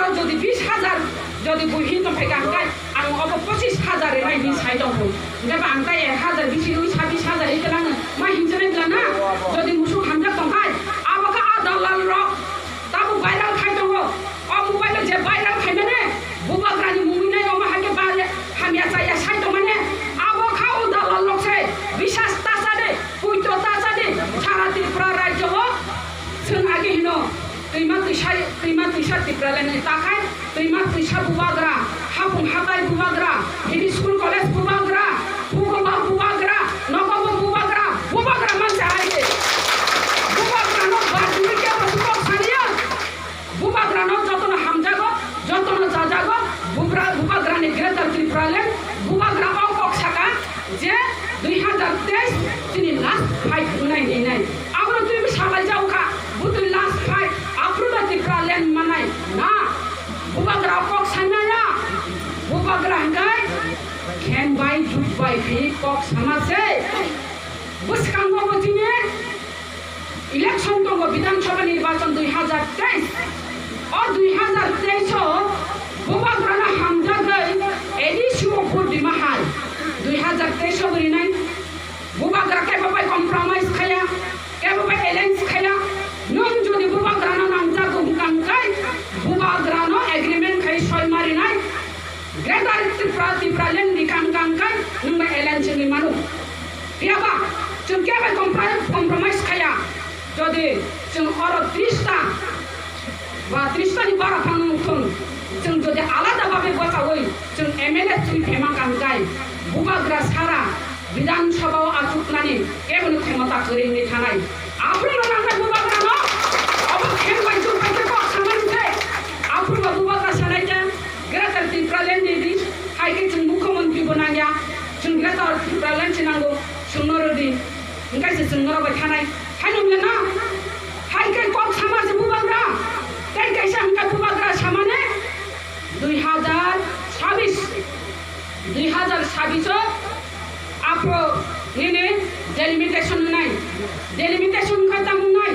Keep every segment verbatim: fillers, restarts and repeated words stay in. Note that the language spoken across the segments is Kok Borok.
Jodi bis hajar jodi buhi tongphai ka hwnkhe ang obo pochis hajar rinai hinwi sai tongkhu. Hwnkhe ba ang tai ek hajar bisi rwi sabis hajar ri kwlangno ma hinjinai bwla na? Jodi musuk hamjak tongkhai, abo khe a dalal rok tabuk viral khai tongo. O mobile o je viral khaimani bubagrani mungwi nai omo hai khe ba hamya chaya sai tongmani. Abo kha o dalal rok se bisas ta cha de, puito ta cha de, sara Tripura rajyo o chwng age hino. Twima twisa, twima twisa Tipraland ni takhai, twima twisa bubagra, hapung hatai bubagra, hini school college bubagra, bubagra, bubagra, nogobo bubagra, bubagra mansa hai se. Bubagra no bad duri kebo sukok saniya. Bubagra no jotono hamjago, jotono jajago, bubra-, bubagra ni Greater Tipraland, bubagra o kok saka, je dui hazar teis chini last fight wngnai hinwi. Abono twi bwsa lai jao kha, butwi last fight, aphuru no Tipraland manai na. Bubagra kok sanaya, bubagra hwnkhe khen bai jut bai khe kok sama se. Bwskango bo chini election tongo, Bidhan Sabha nirbachon dui hazar teis. O dui hazar teis o bubagrano hamjagwi A D C o vote rima hai. Dui hazar teis o bo rinai. Bubagra kebo bai compromise khaya, kebo bai alliance khaya. Nwng jodi bubagrano nangjago hwnkha hwnkhe bubagrano agreement khai soi ma rinai. Greater Tripura, Tipraland ni kang kang kai nwng bai alliance ni manu. Phiya ba, chwng khe bai compri-, compromise khaya. Jodi chwng oro tris ta ba tris ta ni bara phang wng thung, chwng jodi alada babe bachawi chwng M L A twi phema kang kai, bubagra sara Bidhan Sabha o achuknani keboni khemota kwrwi wngwi thanai. Aphuru no nangnai bubagrano, obo khen bai chuk bai khe kok samani se. Aphuru no bubagra sanai khe, Greater Tipraland ni di, hai khe chwng Mukhyamantri bo nangya, chwng Greater Tipraland se nango, chwng no rwdi, hwnkhe se chwng norok bai thanai. Hai nung le na, hai khe kok sama se bubagra, tei kaisa hwnkhe bubagra samani dui hazar sabis. Dui hazar sabis o aphuru nini delimitation wngnai. Delimitation wngkha tamo wngnai?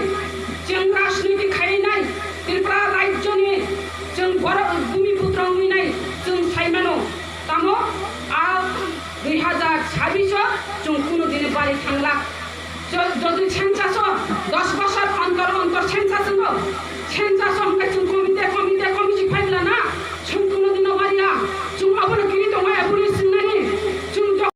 Chwng rajniti khaiwi nai, Tripura rajyoni chwng borok bumi putra wngwi nai chwng sai mano. Tamo a dui hazar sabis o chwng kunu dini bari thangla. Jo-, jodi census o dos bosor ontor ontor census wngo, census o hwnkhe chwng komite, komite,